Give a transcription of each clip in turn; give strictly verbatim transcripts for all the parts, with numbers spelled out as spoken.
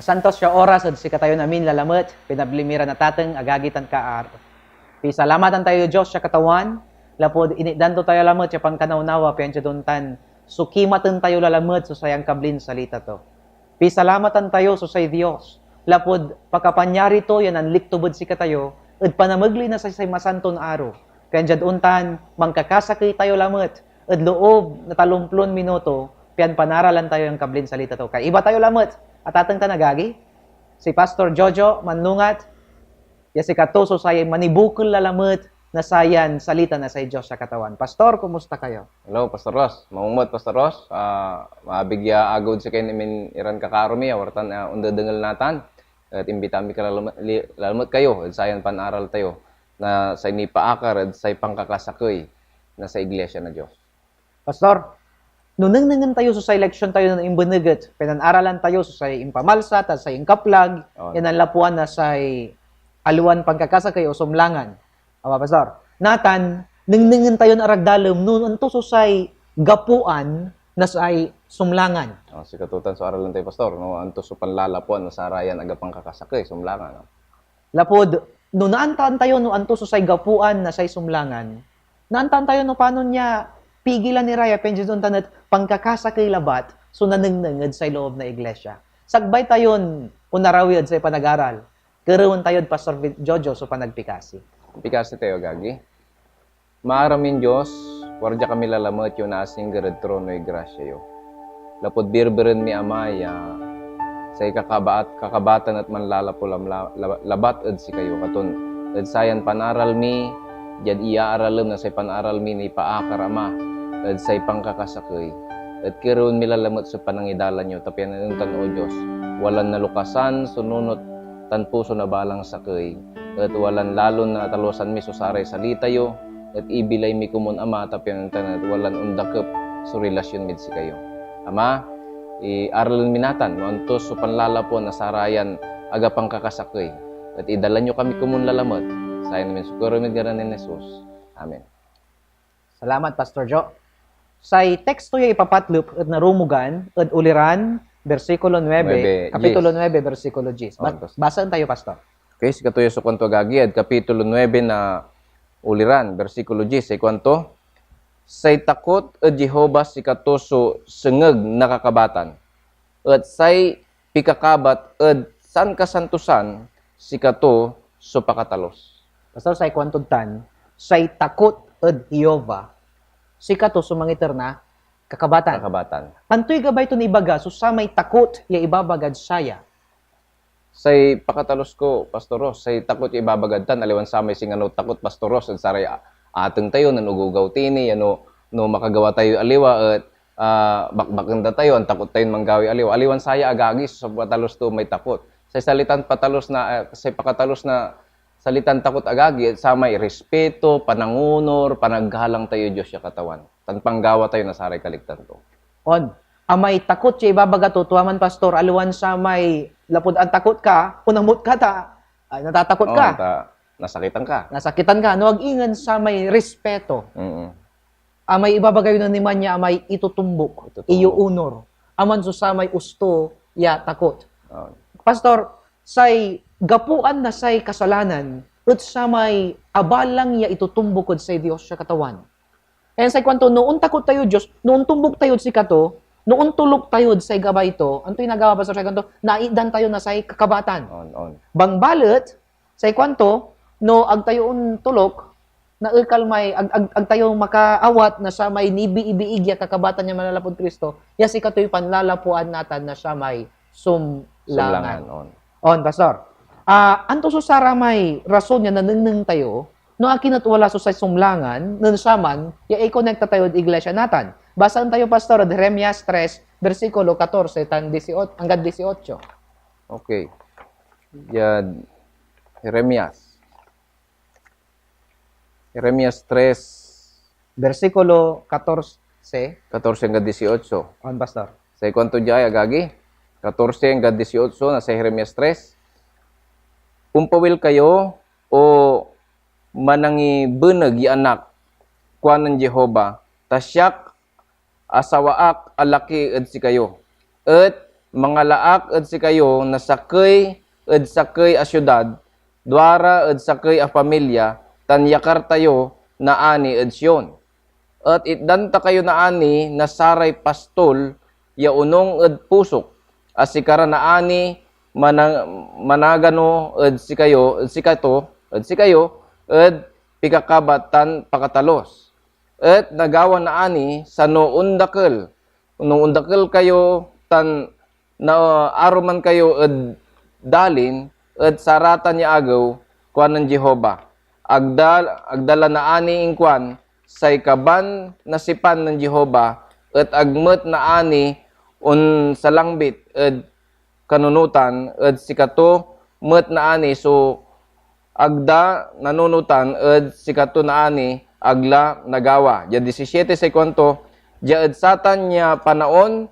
Santos ya oras ed sikatayon amin lalamet, pinabli mi ra natateng, agagi tan kaaro. Pisalamatan tayo Dios ya Katawan, lapud initdan to tayo lamet ya pankanawnawa, pian diad ontan, sukimaten tayo lalamet so say angkablin salita to. Pisalamatan tayo so say Dios, lapud pakapanyari to ya nanliktub ed sikatayo, ed panamegley na say, say masanton aro, pian diad ontan, mankakasakey tayo lamet, ed loob na talomplon minuto, pian panaralan tayo yan kablin salita to. Kaiba tayo lamet, atateng tan agagi, si Pastor Jojo Manungat, ya sikato so say manibukel lalamet na sayan salita na say Dios a Katawan. Pastor, kumusta kayo? Hello, Pastor Ross. Maong met, Pastor Ross. Ah, maabig ya agew ed sikayon amin iran kakaaro mi, ya wartan, ah, ondedengel natan. Et imbita mi ka lalamet, li-, lalamet kayo ed sayan panaral tayo na say nipaakar ed say pankakasakey na say iglesia na Dios. Pastor, no nengnengen tayo so say leksyon tayo nen imbeneg et pinanaralan tayo so say impamalsa tan say inkaplag, On. ya nanlapuan na say aliwan pankakasakey o sumlangan. Awa, Pastor. Natan, nengnengen tayon aragdalem no anto so say gapuan na say sumlangan. Oh, sikatotan so aralan tayo, Pastor, no anto so panlalapuan na sarayan aga pankakasakey, sumlangan, no? Lapud, no naantaan tayo no anto so say gapuan na say sumlangan, naantaan tayo no panon ya pigilan ira ya pian diad ontan et pankakasakey labat so nanengneng ed say loob na iglesia. Sagbay tayon onarawi ed say panagaral. Kerewen tayod Pastor Vi-, Jojo so panagpikasi. Pikasi tayo, agagi. Maaramin Dios, wadia kami lalamet ya onasingger ed tronoy grasya yo. Lapud birbiren mi, Ama, ya say kakabaat, kakabatan et manlalapu lamla-, la-, labat ed sikayo, katon ed sayan panaral mi, diad iyaaralem na say panaral mi nipaakar, Ama, ed say pankakasakey, et kerewen mi lalamet so panangidalan yo, ta pian ontan, O Dios, walan nalukasan so nunot tan puso na balang sakey, et walan lalon natalusan mi so saray salita yo, et ibilay mi komun, Ama, ta pian ontan et walan ondakep so relasyon mid sikayo. Ama, iaralen mi natan no anto so panlalapuan na sarayan aga pankakasakey, et idalan yo kami komun lalamet. Sayan amin so kerew mid ngaran nen Jesus. Amen. Salamat, Pastor Joe. Say teksto ya ipapatlep ed Naromogan ed Uliran, bersikulo nuebe, Nuebe, kapitulo nuebe, bersikulo dies. Ba-, Oh, Pastor. Basaen tayo, Pastor. Okay, sikato ya so kuanto, agagi, ed kapitulo nuebe na Uliran, bersikulo dies, say kuanto, "Say takot ed Jehovah sikato so sengeg na kakabatan, et say pikakabat ed sankasantosan, sikato so pakatalus." Pastor, say kuantod tan, say takot ed Jehovah, sikato so mangiter na kakabatan. Kakabatan. Antoy gabay ton ibaga so samay takot ya ibabagad saya? Say pakatalus ko, Pastor Ros, say takot ya ibabagad tan, aliwan samay singano takot, Pastor Ros, ed saray a-, ateng tayo, nen ogogaw ti ni, ano, no makagawa tayo aliwa, et ah, bakbaken da tayo, antakot tayon manggawi aliwa. Aliwan saya, agagi, so sa patalus to may takot. Say salitan patalus na, ah, say pakatalus na salitan takot, agagi, et samay respeto, panangunor, panaggalang tayo Dios ya Katawan, tan panggawa tayo na saray kaliktan to. On, amay takot ya ibabaga to, tua man, Pastor, aliwan samay lapud antakot ka, onamot ka ta, ay, natatakot Oh, ka. ta-, nasakitan ka. Nasakitan ka. No, ag ingen samay respeto. Mm. Amay ibabaga yo nen iman ya amay itotumbok, Itotumbok. iyoonor. Aman so samay usto ya takot. Ah. Pastor, say gapuan na say kasalanan et samay abalang ya itotumbok ed say Dios ya Katawan. Kaya say kuanto, no ontakot tayo Dios, no ontumbok tayod sikato, no ontoluk tayod say gabay to, antoy nagawa, Pastor, say kuanto? Naitdan tayo na say kakabatan. On, on. Bangbalet, say kuanto, no ag tayo ontoluk, naekal may, ag, ag, ag tayo makaawat na samay nibiibiig ya kakabatan ya manlalapud Cristo, ya sikatoy panlalapuan natan na samay sumlangan. Sumlangan, on. On, Pastor. Ah, anto so saramay rason ya nanengneng tayo no akin et wala so say sumlangan nen saman ya ikonekta tayod iglesia natan? Basaen tayo, Pastor, ed Jeremias tres, bersikulo katorse tan dieciocho, anggad dieciocho. Okay. Diad Jeremias. Jeremias tres. Bersikulo katorse. Katorse anggad dieciocho. On, Pastor. Say kuanto diay, agagi? Katorse anggad dieciocho na say Jeremias tres. "Ompawil kayo, O manangibeneg ya anak," kuanen Jehovah, "ta siak asawaak a laki ed sikayo, et mangalaak ed sikayo na sakey ed sakey a siudad, duara ed sakey a pamilya, tan yakar tayo naani ed Sion. Et itdan ta kayo naani na saray pastol ya onung ed pusok, a sikara naani mana-, managano ed sikayo, ed sikato, ed sikayo, ed pikakabat tan pakatalos. Et nagawa naani, sano ondakel, no ondakel kayo tan naaruman kayo ed dalin, ed saratan ya agew, kuanen Jehovah. Agda, agda la naani inkuan, say kaban na sipan nen Jehovah, et ag met naani onsalangbit ed kanunotan, ed sikato met naani so agda nanunotan, ed sikato naani ag la nagawa. Dia disisiete say kuanto, dia ed satan ya panaon,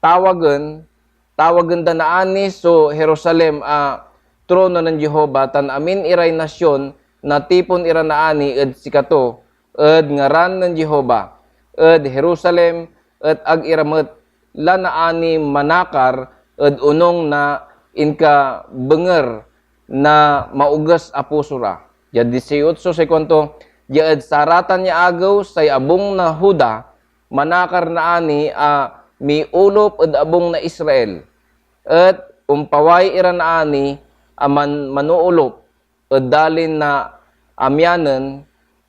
tawagen, tawagen da naani so Jerusalem a trono nen Jehovah, tan amin iray nasion natipon ira naani ed sikato, ed ngaran nen Jehovah, ed Jerusalem, et ag ira met la naani manakar ed onung na inkabenger na maoges a puso ra. Dia dieciocho say kuanto, dia ed saratan ya agew, say abung na Juda manakar naani a miolop ed abung na Israel, et ompaway ira naani a man-, manoolop ed dalin na amianen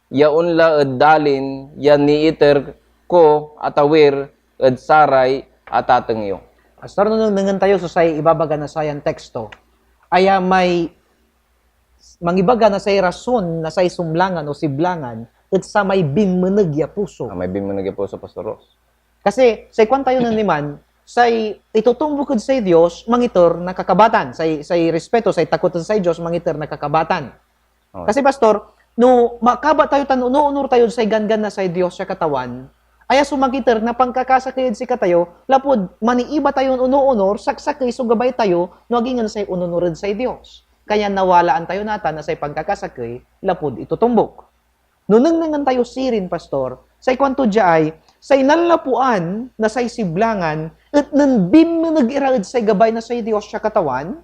ya onla ed dalin ya niiter ko a tawir ed saray atateng yo. Pastor, no nengnengen tayo so say ibabaga na sayan teksto, aya may mangibaga na say rason na say sumlangan o siblangan et samay binmeneg ya puso. Ah, may binmeneg ya puso, Pastor Ross. Kasi say kuan tayo nen iman, say itotombok ed say Dios mangiter na kakabatan, say, say respeto, say takot ed say Dios mangiter na kakabatan. Oh. Kasi, Pastor, no makabat tayo tan onoonor tayo say ganggan na say Dios ya Katawan, aya so mangiter na pankakasakey ed sikatayo, lapud maniiba tayon onoonor, saksakey so gabay tayo no ag ingen say ononor ed say Dios. Kanyan nawalaan tayo natan na say pankakasakey lapud itotombok. No nengnengen tayo sirin, Pastor, say kuanto dia ay, say nanlapuan na say siblangan et nen binmeneg ira ed say gabay na say Dios ya Katawan,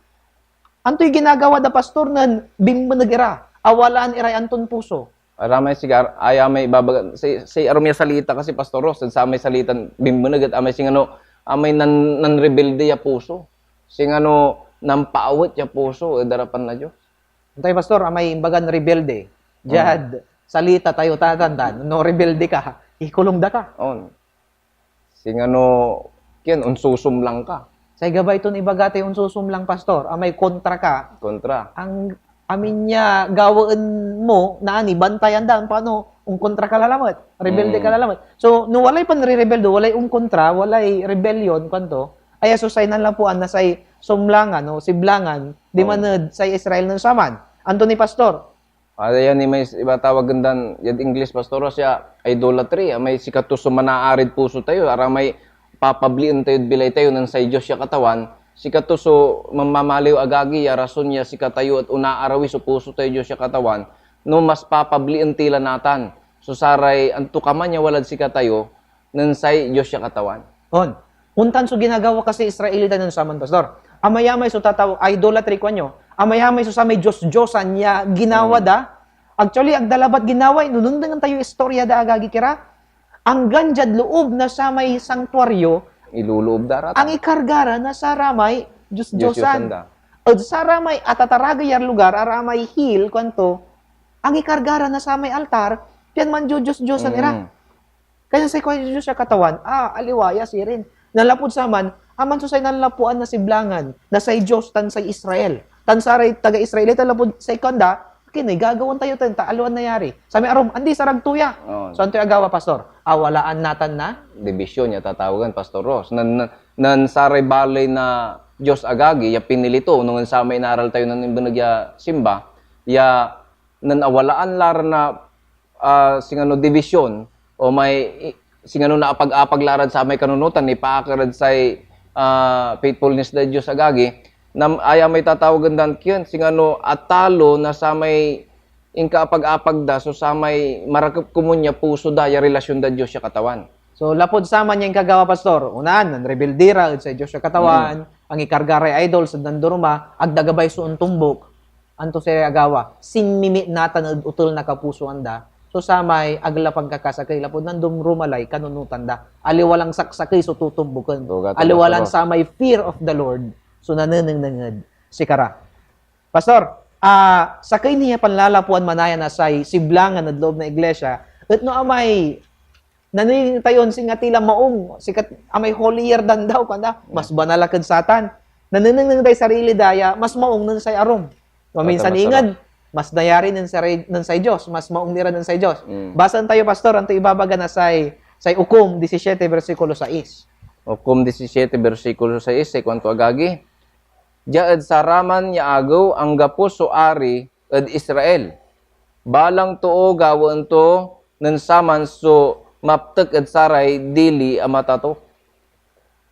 antoy ginagawa da, Pastor, nen binmeneg ira? Awalaan iray anton puso? Aramay sigar-, aya may ibabaga, say, say arum ya salita kasi, Pastor Ross, ed samay salitan binmeneg et amay singano, amay nan-, nanrebelde ya puso. Singano nampaawet ya puso ed arapan na Dios. Antay, Pastor, amay imbagan rebelde? Mm. Diad salita tayo, tatan, tan. No rebelde ka, ikulong da ka. On. Singano, ken, onsusumlang ka. Say gabay ton ibaga tay onsusumlang, Pastor, amay kontra ka. Kontra. Ang amin ya gawaen mo, naani, bantayan da, pano, onkontra ka lalamet, rebelde ka Mm. lalamet. So, no walay panrerebelde, walay onkontra, walay rebellion, kuanto, aya so say nanlapuan na say sumlangan o siblangan, Oh. diman ed say Israel nen saman. Anto ni, Pastor? Aya ni may iba tawagen dan, yad English, Pastor Ross, ya idolatry, amay sikato so manaarid puso tayo, aramay papablien tayod bilay tayo nen say Dios ya Katawan, sikato so mamamaliw, agagi, ya rason ya sikatayo et onaarawi so puso tayo Dios ya Katawan, no mas papablien ti la natan so saray antokaman ya walad sikatayo nen say Dios ya Katawan. On. Ontan so ginagawa kasi Israelita nen saman, Pastor. Amayamay so tataw-, idolatry, kuan yo. Amayamay so samay dios-diosan ya ginawa Mm. da. Actually, ag da labat ginawa, eh. No nengnengen tayo istorya da, agagi, kira. Anggan diad loob na samay santuario, Iloloob da ra ta. ang ikarga ra na saramay dios-diosan. Dios-diosan da. Ed saramay atataragey ya lugar, aramay hill, kuanto, ang ikarga ra na samay altar, pian mandiodios-diosan ira. Mm. Kanian say kuan Dios ya Katawan, ah, aliwa ya sirin. Nanlapud saman, aman so say nanlapuan na siblangan na say Dios tan say Israel. Tan saray taga Israelita lapud say kuanda, "Akin ey, gagawaen tayo tan, ta aliwan nayari." Samay arum, andi sarag to ya. Oo. So, antoy agawa, Pastor? Awalaan natan na? Dibisyon ya tatawagen, Pastor Ross. Nan, nan, nan saray baley na Dios agagi, ya pinili to, no ngan samay inaral tayo nen imbeneg ya simba, ya nen awalaan la ra na ah, singano division o may i-, singano naapag-apag la rad samay kanunotan nipaakar ed say, ah, faithfulness na Dios agagi, nam-, aya may tatawagen dan kien, singano atalo na samay inkaapag-apag da so samay marakep komun ya puso da ya relasyon da Dios ya Katawan. So, lapud saman ya inkagawa, Pastor, unaan, nanrebelde ra ed say Dios ya Katawan, angikarga ray idols ed nanduruma, ag da gabay so ontumbok. Anto say agawa? Sinmimi natan ed otel na kapusoan da. So, samay ag la pankakasakey lapud nanduruma lay kanunotan da. Aliwa lan saksakey so tutumboken. Duga ta, Aliwa lan Pastor. Samay fear of the Lord so nanenengneng ed sikara. Pastor, ah, sakey ni ya panlalapuan manaya na say siblangan ed loob na iglesia et no amay nanenengneng tayon singa tila maong, sikat, amay holier than thou, kanda, mas banal ak ed satan. Nanenengneng day sarili da ya mas maong nen say arum. No, Tama, minsan Pastor. Ingen, mas nayari nen say, nen say Dios, mas maong ni ra nen say Dios. Mm. Basaen tayo, Pastor, anto ibabaga na say, say Ukom disisiete, bersikulo sais. Ukom disisiete, bersikulo sais, say kuanto, agagi, "Dia ed saraman ya agew, anggapo so ari ed Israel. Balang too gawaen to nen saman so maptek ed saray dili a mata to."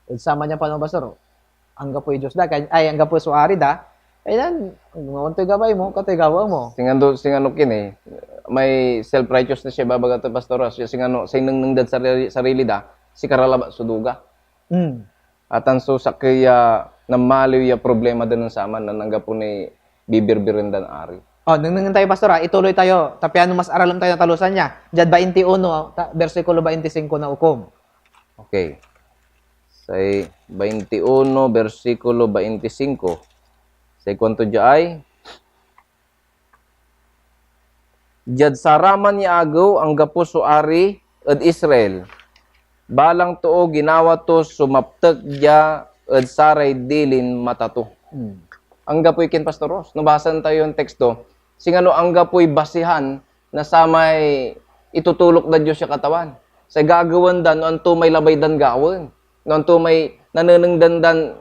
Ed saman ya panaon, Pastor, anggapoy Dios da, kan-, ay, anggapo so ari da, kanian, no antoy gabay mo, katoy gawa mo. Singa no, singa no kin eh, may self-righteousness ya ibabaga to, Pastor Ross, ya singa no, say nengneng dad sarili, sarili da, sikara labat so duga. Mm. Atan so sakey ya namaliw ya problema da nen saman, na anggapo ni bibirbiren dan ari. Oh, nengnengen tayo, Pastor, ah. Ituloy tayo, ta piano mas aralem tayo na talusan ya. Diad bainti uno, ta-, bersikulo bainti singko na Ukom. Okay. Say bainti uno, bersikulo bainti singko. Say kuanto dia ay, "Diad saraman ya agew, anggapo so ari ed Israel. Balang too ginawa to so maptek dia ed saray dilin mata to." Hmm. Anggapoy kin, Pastor Ross, no basaen tayo yan teksto, singano anggapoy basihan na samay itutulok dad Dios ya Katawan. Say gagawaen da, no anto may labay dan gawaen, no anto may nanenengneng dan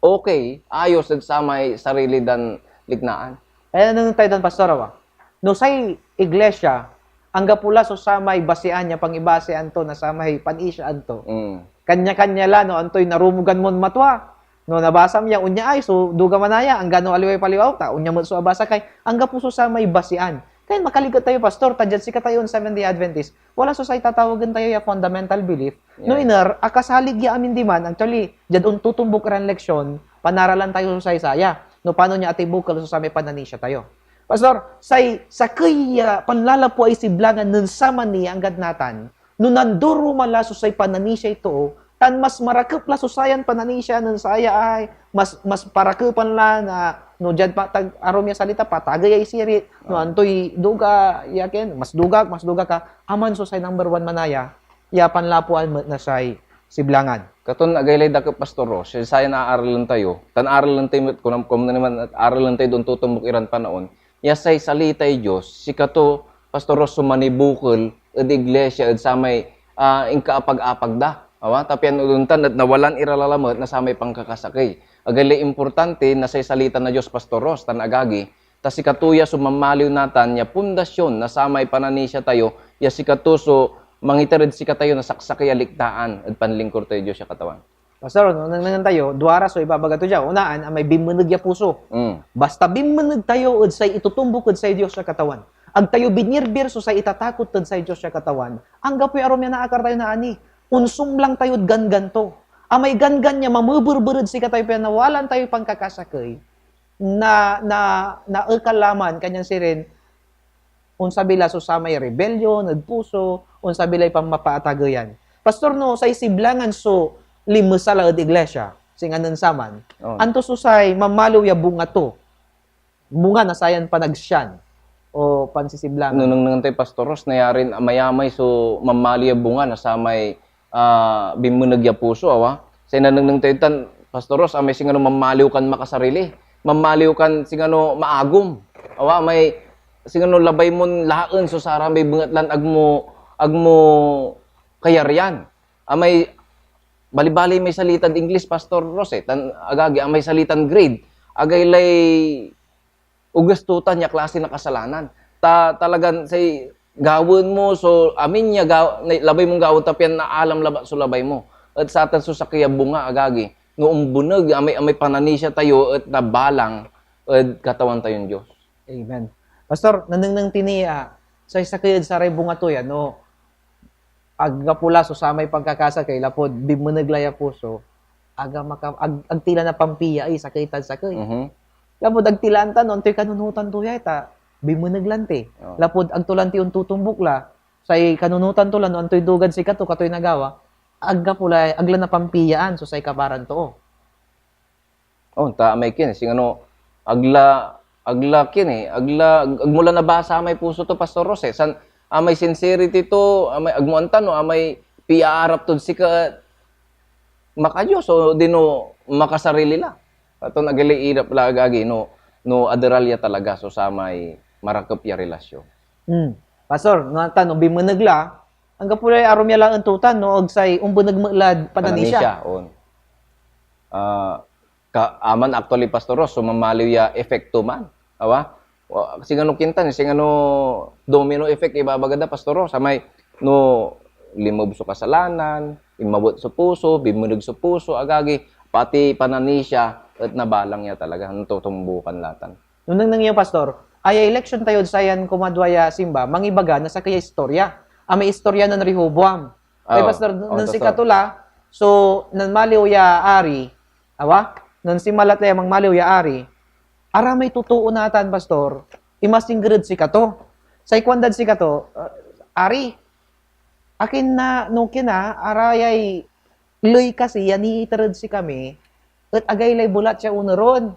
okay, ayos ed samay sarili dan liknaan. Kaya nanenengneng tayo dan, Pastor, awa. No say iglesia, anggapo la so samay basian ya pangibasian to na samay panisiaan to. Mm. Kanya-kanya la, no, antoy narumogan mon matwa. No nabasam ya, onya ay so duga manaya, anggano aliway paliwaw, ta onya met so abasa kay, anggapo so samay basian. Kaya makaliket tayo, Pastor, ta diad sikatayon Seventh-day Adventist, wala so say tatawagen tayo ya fundamental belief, No Yes. iner, akasalig ya amin diman, actually, diad ontotombok iran leksion, panaralan tayo so say saya, no panon ya atibukel so samay pananisia tayo. Pastor, say sakey ya panlalapuay siblangan nen saman ni ya anggad natan, no nanduruma la so say pananisiay too, tan mas marakep la so sayan pananisia nen saya ay, mas, mas parakepan la na, no diad pa-, tag-, arum ya salita, patagey ay sirit, no Ah. antoy duga, ya ken, mas duga, mas duga ka, aman so say number one manaya, ya panlapuan met na say siblangan. Katon agaylay dakep, Pastor Ross, ya sayan aaralen tayo, tan aralen tayo met, kunam-, kuan naman, aralen tayo don totombok iran panaon, ya say salitay Dios, sikato, Pastor Ross, so manibukel ed iglesia, ed samay, ah, inkaapag-apag da. Awa, ta pian ontan et nawalan ira lalamet na samay pankakasakey. Agaylay importante na say salita na Dios, Pastor Ross, tan agagi, Ta sikato ya so mamaliw natan ya pundasyon na samay pananisia tayo, ya sikato so mangiter ed sikatayo na saksakey a liknaan ed panlingkur tayo Dios ya Katawan. Pastor, no nengnengen tayo, duara so ibabaga to dia. Unaan, amay binmeneg ya puso. Mm. Basta binmeneg tayo ed say itotombok ed say Dios ya Katawan. Ag tayo binirbir so say itatakot ed say Dios ya Katawan. Anggapoy arum ya naakar tayo naani. Onsumlang tayod ganggan to. Amay ganggan ya mameberber ed sikatayo pian nawalaan tayoy pankakasakey. na, na, naekal la man, kanyan sirin, onsabi la so samay rebellion ed puso, onsabi lay pammapaatageyan. Pastor, no say siblangan so linmesal la ed iglesia, singa nen saman, Oh. anto so say mamaliw ya bunga to? Bunga na sayan panagsian o pansisiblangan? No nengnengen tayo, Pastor Ros, nayarin amayamay so mamaliw ya bunga na samay ah, binmeneg ya puso, awa. Say nanengneng tayo tan, Pastor Ros, amay singano mamaliw kan makasarili. Mamaliw kan singano maagom. Awa, may singano labay mon laen so saramay bengatlan ag mo, ag mo kayarian. Amay, balibali may salitad English, Pastor Ros, eh, tan agagi, amay salitan greed. Agaylay oges to tan ya klase na kasalanan. Ta talagan say gawaen mo so amin ya ga-, na-, labay mon gawaen ta pian naalam labat so labay mo. Et satan so sakey a bunga, agagi. No ombeneg, amay, amay pananisia tayo et nabalang ed Katawan tayon Dios. Amen. Pastor, nanengneng ti ni, ah, say sakey ed saray bunga to ya, no, Anggapo la so samay pankakasakey lapud binmeneg la ya puso, aga maka-, ag, ag ti la napampiyaey sakey tan sakey. Mhm. Lapud ag ti la antan no antoy kanunotan to ya, ta binmeneg lan ti. Oo. Lapud ag to lan ti ontotombuk la, say kanunotan to la no antoy dugan sikato, katoy nagawa, anggapo la, ag la napampiyaan so say kaparan too. Oh, ta amay kin, singano, ag la, ag la kin eh, ag la, ag, ag mo la nabasa amay puso to, Pastor Ros eh. San, amay sincerity to, amay, ag mo antan no, amay piaarap tod sika, maka-Dios, o di no, makasarili la. Aton agilay irap la, agagi, no, no, aderal ya talaga so samay marakep ya relasyon. Hmm. Pastor, no, antan no, binmeneg la, anggapo lay arum ya la entotan, no, ag say ombeneg met lad pananisia. Pananisia, on. Ah, ka-, aman actually, Pastor Ros, so mamaliw ya epekto man. Awa? Wa-, singano kintan, singano domino effect ibabaga da, Pastor Ros. Amay, no, linmoob so kasalanan, inmawet so puso, binmeneg so puso, agagi, pati pananisia, et nabalang ya talaga, no totombukan la tan. No nengneng yo, Pastor, aya eleksyon tayod sayan kumadwa ya simba, mangibaga na sakey ya istorya. Amay istorya nen Rehoboam. Ay, oh, Pastor, oh, nen Pastor. Sikato la, so, nen maliw ya ari, awa? Nen sinmalat la ya mangmaliw ya ari, aramay totoo natan, Pastor, imasingger ed sikato. Say kuandad sikato, "Ah, Ari, akin na, no kina, arayay ley kasi ya niiter ed sikami, et agaylay belat ya oneron."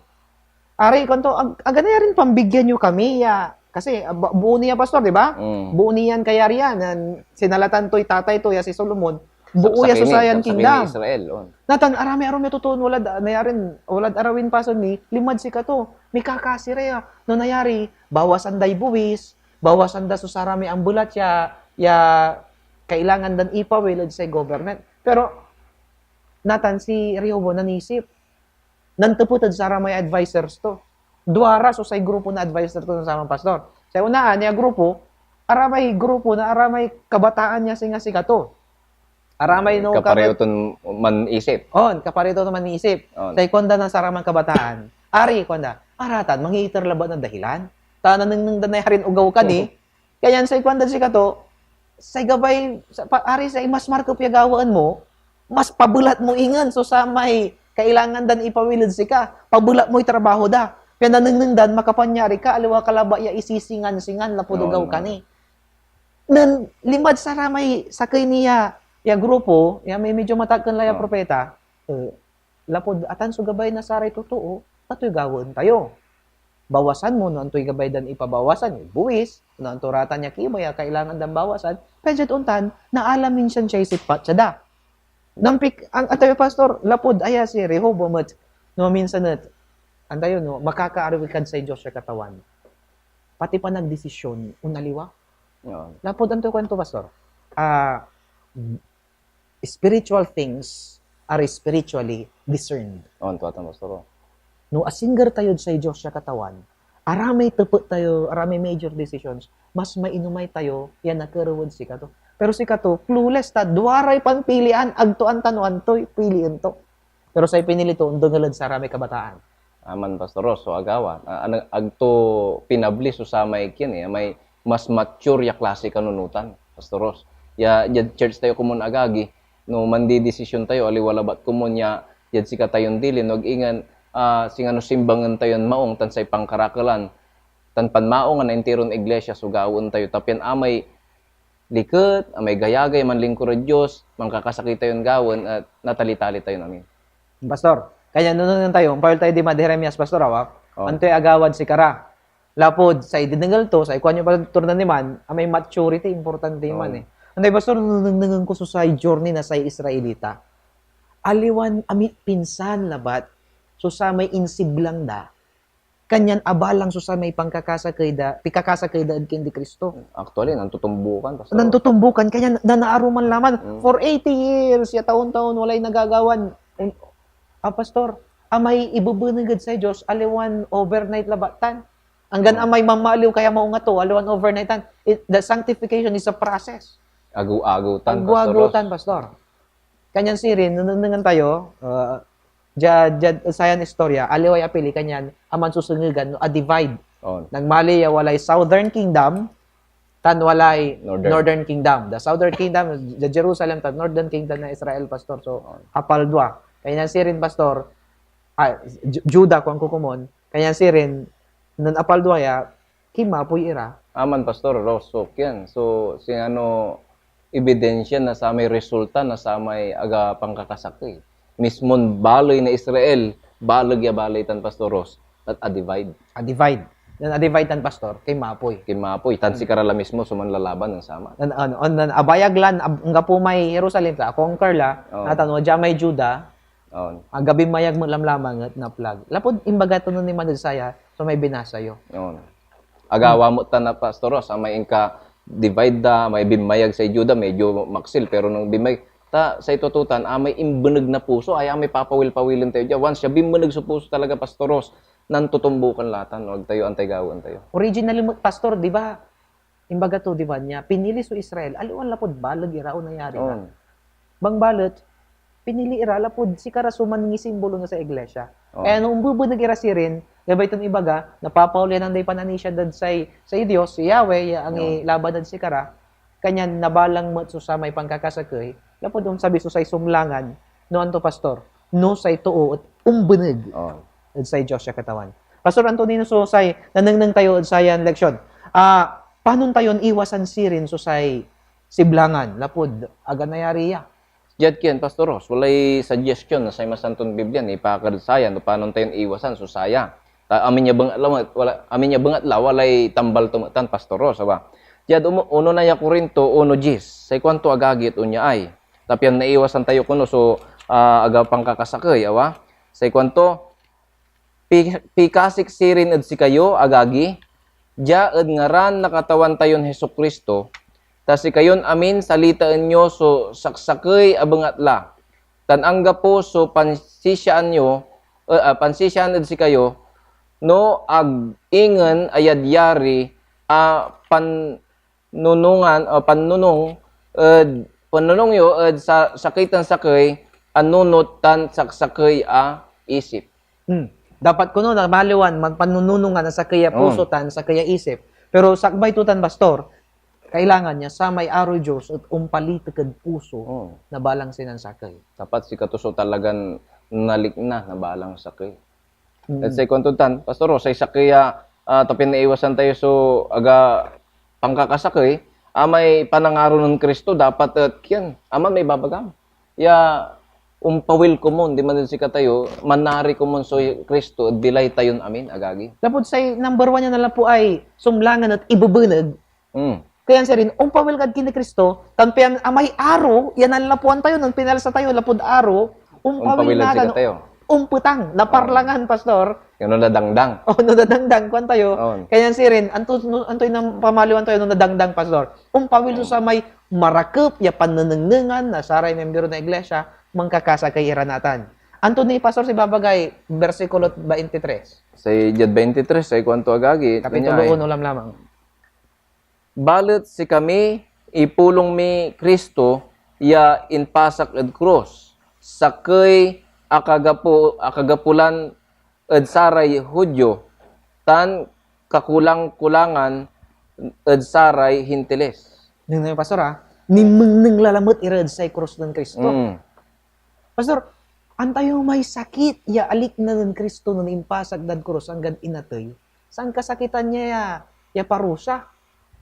Ari, kuanto, "Ag-, aga nayarin pambigyan yo kami ya," kasi, ah, ba-, buo ni ya, Pastor, di ba? Mm. Buo ni yan kayarian, yan sinalatan toy tatay to, ya si Solomon. Buo ya so sayan kingdom. Sakey ni Israel, on. Natan, aramay arum ya totoon walad, ah, nayarin, walad arawin pasen ni, linmad sikato. Mikakasi ra ya. No nayari, bawasan day buis, bawasan da so saramay ambelat ya, ya kailangan dan ipawil ed say government. Pero, natan si Rehoboam nanisip. Nantepet ed saramay advisors to. Duara so say grupo na advisor to na saman, Pastor. Say unaan ya grupo, aramay grupo na aramay kabataan ya singa sikato. Aramay no kapareho ton manisip. On, kapareho ton manisip. On. Say kuanda na saraman kabataan, "Ari," kuanda, "aratan, mangiiter labat na dahilan. Ta nanengneng da nayarin ogaw ka ni." Kanyan say kuandad sikato, say gabay, sa, pa-, ari, say mas marakep ya gawaen mo, mas pabelat mo ingen so samay kailangan dan ipawil ed sika. Pabelat moy trabaho da. Pian nanengneng dan makapanyari ka, aliwa ka labat ya isisingan-singan lapud ogaw ka ni. Nen linmad saramay sakey ni ya, ya grupo, ya may medyo matakken la ya propeta, eh, lapud atan so gabay na saray totoo, atoy gawaen tayo. Bawasan mo no antoy gabay dan ipabawasan, buis, no anto ratan ya kimey a kailangan dan bawasan, pian diad ontan, naalamin sian siay sippat ya da. Nampik-, an-, antayo, Pastor, lapud aya si Rehoboam et, no, minsan et, antayo, no, makakaarawi kad say Dios ya Katawan. Pati panagdesisyon, onaliwa. Oo. Lapud anto kuanto, Pastor? Ah, spiritual things are spiritually discerned. On, tua tan, Pastor, oh. No asingger tayod say Dios ya Katawan, aramay tepet tayo, aramay major decisions, mas mainomay tayo ya nakerew ed sikato. Pero sikato, clueless ta, duaray panpilian, agto anta no antoy pilien to. Pero say pinili to, ondengel ed saramay kabataan. Aman, Pastor Ros, so agawa, a-, ano, agto pinabli so samay kien, eh, may mas mature ya klase kanunotan, Pastor Ros. Ya, diad church tayo komun agagi, no mandidesisyon tayo, aliwa labat komun ya, diad sikatayon dili, no ag ingen, ah, singano simbangen tayon maong tan say pankarakelan, tan panmaongan na interon iglesia so gawaen tayo, ta pian amay liket, amay gayagay manlingkur ed Dios, mankakasakey tayon gawaen, et natalitali tayon amin. Pastor, kanyan nunengneng tayo, ompawil tayo dimad Jeremias, Pastor, awa? Oh. Antoy agawad sikara? Lapud say dinengel to, say kuan yo pa, turnan iman, amay maturity, importante iman, eh. Antoy, Pastor, nunengnengen ko so say journey na say Israelita. Aliwan ami-, pinsan labat so samay insiblang da, kanyan abalang so samay pankakasakey da, pikakasakey da ed kindi Cristo. Actually, nantutumbukan, Pastor. Nantutumbukan, kanyan nanaaruman laman. Mm. For eighty years, ya taon-taon, walay nagagawan. Un-, ah, Pastor, amay ibebeneg ed say Dios, aliwan overnight labat tan. Anggan amay mamaliw kaya maunga to, aliwan overnight tan. It, the sanctification is a process. Agew-agew tan, Pastor Ros. Agew-agew tan, Pastor. Kanyan sirin, nunengnengan tayo, ah, dia, dia, sayan istorya, aliway apili, kanyan aman so sengegan, no, a divide. On. Nagmaliw ya walay Southern Kingdom, tan walay Northern. Northern Kingdom. The Southern Kingdom, the Jerusalem, tan Northern Kingdom na Israel, Pastor. So, On. apaldua. Kanyan sirin, Pastor, ah, Ju-, Juda, kuan ko komon. Kanyan sirin, nen apaldua ya, kinmapoy ira. Aman, Pastor, Ross, so, kian. So, si ano, ebidensya na samay resulta na samay aga pankakasakey. Mismon baley na Israel, baleg ya baley tan, Pastor Ross, et a-divide. A-divide. Nen a-divide tan, Pastor, kinmapoy. Kinmapoy. Tan Hmm. sikara la mismo so manlalaban nen saman. Nan, ano, on, nan, abayag lan, ab-, anggapo may Jerusalem, ta, conquer la, Oo. natan, wadia may Juda, On. Aga binmayag met lamlamang et naplag. Lapud imbaga to nen inman ed saya, so may binasa yo. On. Agawa met tan na, Pastor Ross, ah, may inka-divide da, may binmayag say Juda, medyo maksil, pero nung binmayag, ta say tututan, ah, may imbeneg na puso, ay, ah, may papawil-pawilen tayo dia. Once siya binbeneg so puso talaga, Pastor Ross, nantutumbukan la tan, no? Ag tayo antay gawaen tayo. Originally met, Pastor, di ba, imbaga to, di ba, nia, pinili so Israel, aliwan lapud baleg ira o nayari ra. On. Bangbalet, pinili ira lapud sikara so mangisimbolo na say iglesia. Oh. Kaya no ombebeneg ira sirin, labay ton ibaga, napapaulyanan day pananisia dad say, say Dios, si Yahweh, ya angilaban dad sikara, kanyan nabalang met so samay pankakasakey, lapud onsabi so say sumlangan, no anto, Pastor? No say too et ombeneg Oh. ed say Dios ya Katawan. Pastor Antonino, so say nanengneng tayo ed sayan leksyon. Ah, panon tayon iwasan sirin so say siblangan lapud aga nayari ya? Diad kien, Pastor Ross, walay suggestion na say Masanton Biblia nipaakar ed saya no panon tayon iwasan so saya. Ta amin ya bengatla, wala, amin ya bengatla, walay tambal to met tan, Pastor Ross, aba. Diad umo-, uno na ya Corinto uno diez, say kuanto, agagi, et onya ay. Ta pian naiwasan tayo kono so, ah, aga pankakasakey, awa. Say kuanto, Pi-, pikasik sirin ed sikayo, agagi, dia ed ngaran na Katawan tayon Jesu-Cristo, ta sikayon amin salitaen yo so saksakey a bengatla, tan anggapo so pansisiaan yo, eh, ah, pansisiaan ed sikayo, no ag ingen a yadyari a pan-, nunungan, o pannunong ed, pannunong yo ed sa-, sakey tan sakey a nunot tan saksakey a isip. Hmm. Dapat kono, namaliwan, magpannunungan a sakey a puso tan sakey a isip. Pero sakbay to tan, Pastor, kailangan ya samay aroy Dios et ompalitek ed puso na balang sinansakey. Dapat sikato so talagan nalikna na balang sakey. Mm. Let's say, kuanto tan, Pastor, o say sakey a, ah, ta pian naiwasan tayo so aga pankakasakey, amay panangaro nen Cristo, dapat et kian, aman may babagam. Ya, ompawil komon, diman ed sikatayo, manari komon so Cristo ed bilay tayon amin, agagi. Lapud say number one ya nanlapu ay sumlangan et ibebeneg, Mm. Kaya sirin, ompawil kad kinen Cristo, tan pian amay aro ya nanlapuan tayo, nen pinalsa tayo lapud aro, ompawil natan, ompetang, naparlangan, Pastor. Yan no nadangdang. O, no nadangdang, kuan tayo. On. Kaya sirin, anto, no, antoy nan-, pamaliwan tayo no nadangdang, Pastor? Ompawil so samay marakep ya pannenengnengan na saray miembro na iglesia, mankakasakey ira natan. Anto ni, Pastor, say babagay, bersikulo twenty-three? Say diad twenty-three, say kuanto, agagi, Kapitulo uno lamlamang. Balet sikami, ipulong miy Cristo ya impasak ed krus, sakey a kagapo-, a kagapolan ed saray Judio, tan kakulang-kulangan ed saray Hentiles. Nengneng yo, Pastor, ah. Nimengneng la lamet ira ed say krus nen Cristo. Mm. Pastor, antayo may sakit ya alikna nen Cristo nen impasak dad krus anggad inatey? Sankasakitan ya, ya, ya parusa.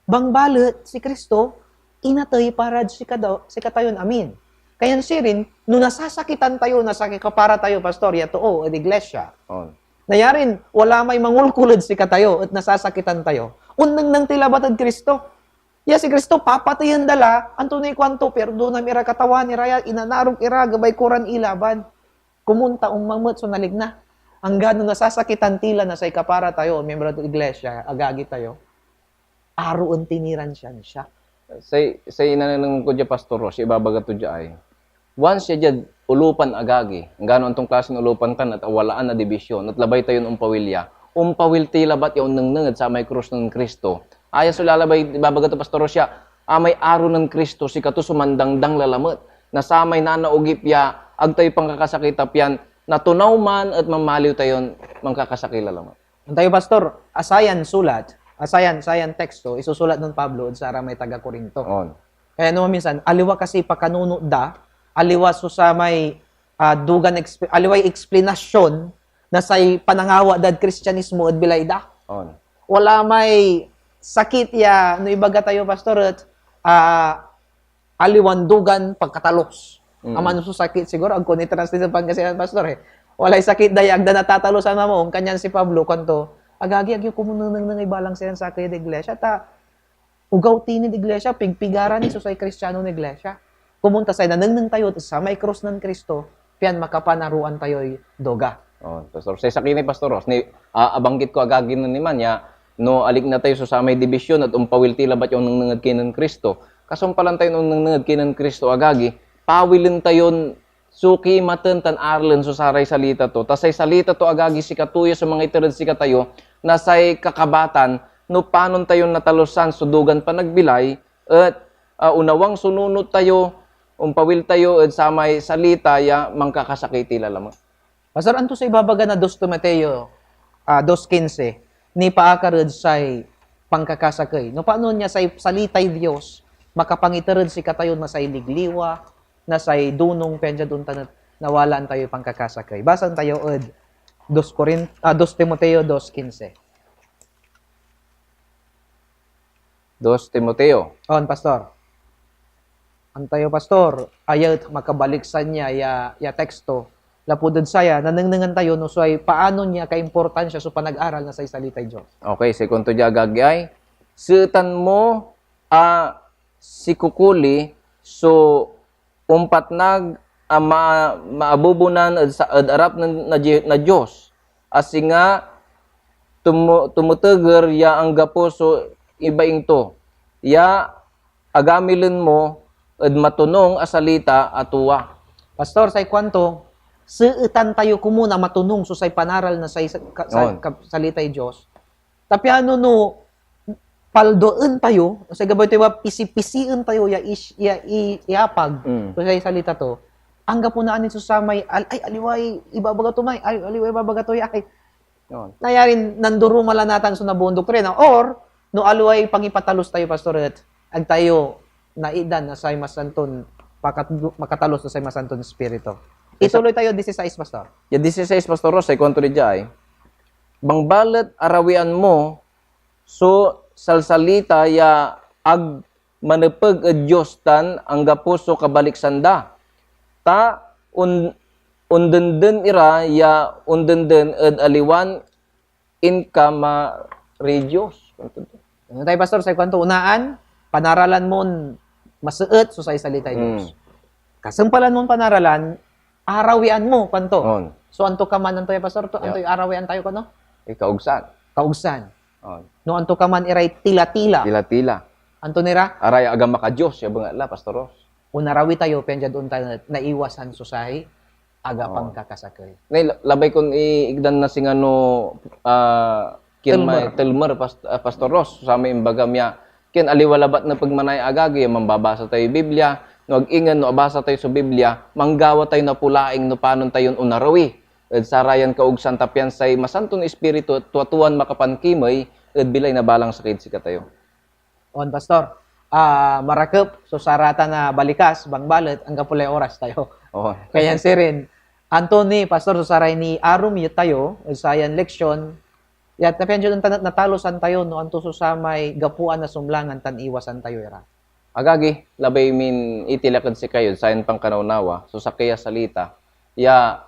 Bangbalet si Cristo, inatey parad sikada-, sikatayon amin. Kayan sirin, no nasasakitan tayo, nasakit, kapara tayo, Pastor, ya too ed iglesia. On. Nayarin, wala may mangulkol ed sikatayo, et nasasakitan tayo. Onnengneng ti labat ed Cristo. Ya si Cristo, papateyen da la, anto ni kuanto, "Pirdonam ira, Katawan, ira ya, inanarok ira, gabay ko ran ilaban." Komon ta onman met so nalikna. Anggano nasasakitan ti la na say kapara tayo, miembro na iglesia, agagi tayo, aroen ti niran siansia. Say, say nanenengneng ko dia, Pastor Ross, ibabaga to dia ay, once ya diad olopan, agagi, anggano anton klasin olopan tan, et awalaan a dibisyon, et labay tayon ompawil ya, ompawil ti labat ya onnengneng ed samay krus nen Cristo. Aya so lalabay, ibabaga to, Pastor Ross, ya, amay aro nen Cristo, sikato so mandangdang la lamet na samay nanaogip ya ag tayo pankakasakey, ta pian natunaw man et mamaliw tayon mankakasakey la lamet. Antayo, Pastor, a sayan sulat, Ah, sayan, sayan teksto, isusulat nen Pablo ed saramay taga Corinto. On. Kaya no minsan, aliwa kasi pakanunot da, aliwa so samay, ah, dugan exp-, aliway eksplanasyon na say panangawa dad Kristianismo ed bilay da. On. Wala may sakit ya, no ibaga tayo, Pastor, et, ah, aliwan dugan pagkatalos. Mm. Aman so sakit, siguro, agko ni-translate ed Pangasinan, Pastor, eh. Walay sakit da ya agda natatalos a maong, kanyan si Pablo, kuanto, "Agagi, agyo komun nengnengneng ibalang sayan sakey ed iglesia, ta ogaw ti nid iglesia, pigpigara ni so say Kristianon iglesia." Komun ta say nanengneng tayo ed samay krus nen Cristo, pian makapanaroan tayoy duga. Oh, Pastor, say sakey ni Pastor Ros, ni, ah, abanggit ko agagi nen iman ya, no alikna tayo so samay division et ompawil ti labat ya onnengneng ed kinen Cristo. Kasumpalan tayon onnengneng ed kinen Cristo, agagi, pawilen tayon suki, maten tan arlen so saray salita to. Ta say salita to, agagi, sikato ya so mangiter ed sikatayo na say kakabatan no panon tayon natalosan so dugan panagbilay, et, ah, onawang so nunot tayo, ompawil tayo ed samay salita ya mankakasakey ti lalamet. Pastor, anto so ibabaga na dos Timoteo, ah, dos quince, nipaakar ed say pankakasakey? No panon ya say salitay Dios makapangiter ed sikatayo na say ligliwa, na say dunong, pian diad ontan et nawalaan tayoy pankakasakey. Basaen tayo ed dos Corin-, ah, dos Timoteo dos quince. Dos Timoteo. On, Pastor. Antayo, Pastor, aya et makabaliksan ya, ya, ya teksto. Lapud ed saya, nanengnengan tayo no say paano nia kaimportansya so panag-aral na say salitay Dios. Okay, say kuanto dia, agagi, ay, seetan mo a sikukuli so ompatnag a ma-, maabubonan ed sa-, ed arap nen, na Di-, na Dios, a singa tumu-, tumuteger ya anggapo so ibaing to, ya agamilen mo ed matonung a salita a tua. Pastor, say kuanto, seetan tayo komun a matonung so say panaral na say sa-, ka-, sa-, On. ka-, salitay Dios. Ta piano no paldoen tayo, say gabay tayo, pisipisien tayo ya is-, ya i-, iapag Mm. so say salita to, anggapo na anin so samay, al-, ay, aliway ibabaga to may, ay, aliway ibabaga to ya, ay. On. Nayarin nanduruma la natan so naboon doktrina, or no aliway pangipatalos tayo, Pastor, et ag tayo naitdan na say masanton pakat-, makatalos na say masanton Espiritu. Yes, sir. Ituloy tayo, dieciséis, Pastor. Ya dieciséis, Pastor Ros, say kuanto ni Jai, bangbalet arawian mo so salsalita ya ag manepeg ed Dios tan anggapo so kabaliksan da, ta on-, ondenden ira ya ondenden ed aliwan inkamaridios. Ano tayo, Pastor? Say kuanto, unaan, panaralan mon maseet so say salitay Dios. Mm. Kasumpalan mon panaralan, arawian mo, kuanto. On. So, anto ka man, anto ya, Pastor? To, Yeah. Anto yung arawian tayo, kuno? Eh, kaugsan. Kaugsan. On. No, anto ka man iray tila-tila. Tila-tila. Anto nira? Aray aga makadios ya bengatla, Pastor Ros. Onarawi tayo, pian diad ontan et naiwasan so say aga Ah. pankakasakey. Nay, la-, labay kon iigdan na singano, ah, kien Telmer. may, Telmer, Past-, ah, Pastor Ros, samay imbagam ya, kien aliwa labat nepeg manaya, agagi, ya mambabasa tayoy Biblia, no ag ingen, no abasa tayo so Biblia, manggawa tayo na pulaing no panon tayon onarawi ed sarayan kaogsan, ta pian say Masanton Ispiritu et tuatuan makapankimey ed bilay na balang sakey ed sikatayo. On, Pastor. Ah, marakep so saratan a balikas, bangbalet anggapo lay oras tayo. Oo. Kayan sirin, anto ni, Pastor, so saray niarum tayo ed sayan leksyon, ya, ta pian diad ontan et natalosan tayo no anto so samay gapoan na sumlangan tan iwasan tayo ira. Agagi, labay min itilak ed sikayo ed sayan pankanawnawa so sakey a salita ya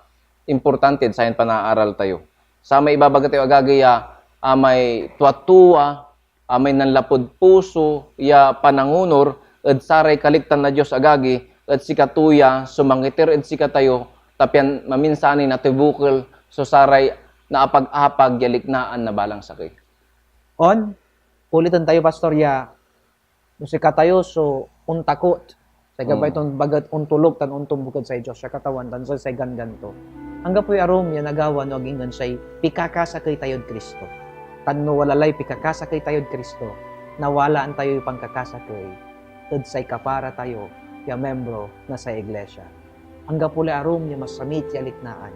importante ed sayan panaaral tayo. Samay ibabaga tayo, agagi, ya amay tuatua amay nanlapud puso ya panangonur ed saray kaliktan na Dios, agagi, et sikato ya so mangiter ed sikatayo, ta pian maminsan ni natibukel so saray naapag-apag ya liknaan na balang sakey. On, uliten tayo, Pastor, ya no sikatayo so ontakot, say gabay Mm. ton baget ontoluk tan ontombuk ed say Dios ya Katawan tan say, say ganggan to. Anggapoy arum ya nagawa no ag ingen say pikakasakey tayod Cristo. Tan no wala lay pikakasakey tayod Cristo, nawalaan tayoy pankakasakey ed say kapara tayo ya miembro na say iglesia. Anggapo lay arum ya masamit ya aliknaan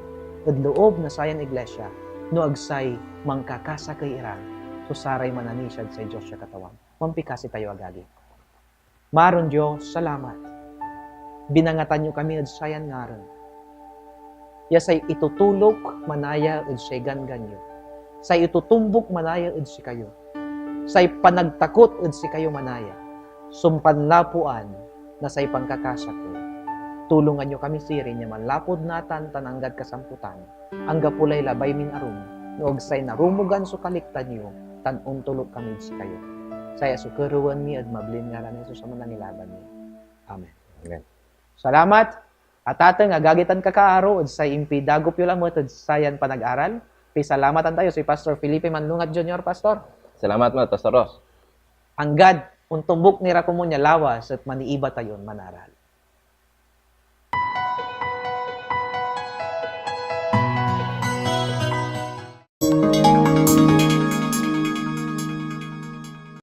ed loob na sayan iglesia no ag say mankakasakey ira so saray mananisiad say Dios ya Katawan. Mampikasi tayo, agagi. Maron Dios, salamat. Binangatan yo kami ed sayan ngarem ya say itutulok manaya ed say ganggan yo, say itutumbok manaya ed sikayo, say panagtakot ed sikayo manaya, so panlapuan na say pankakasakey. Tulongan yo kami sirin ya manlapud natan tan anggad kasamputan, anggapo lay labay min arum, no ag say narumogan so kaliktan yo, tan ontoluk kamid sikayo. Saya so kerewen mi ed mablin ngaran nen Jesus a Manangilaban mi. Amen. Amen. Salamat, atateng, agagi tan kakaaro, ed say impidagop yo lamet ed sayan panag-aral. Pisalamatan tayo si Pastor Felipe Manlungat Junior, Pastor. Salamat met, Pastor Ross. Anggad ontumbok ni ra komun ya lawas et maniiba tayon manaral.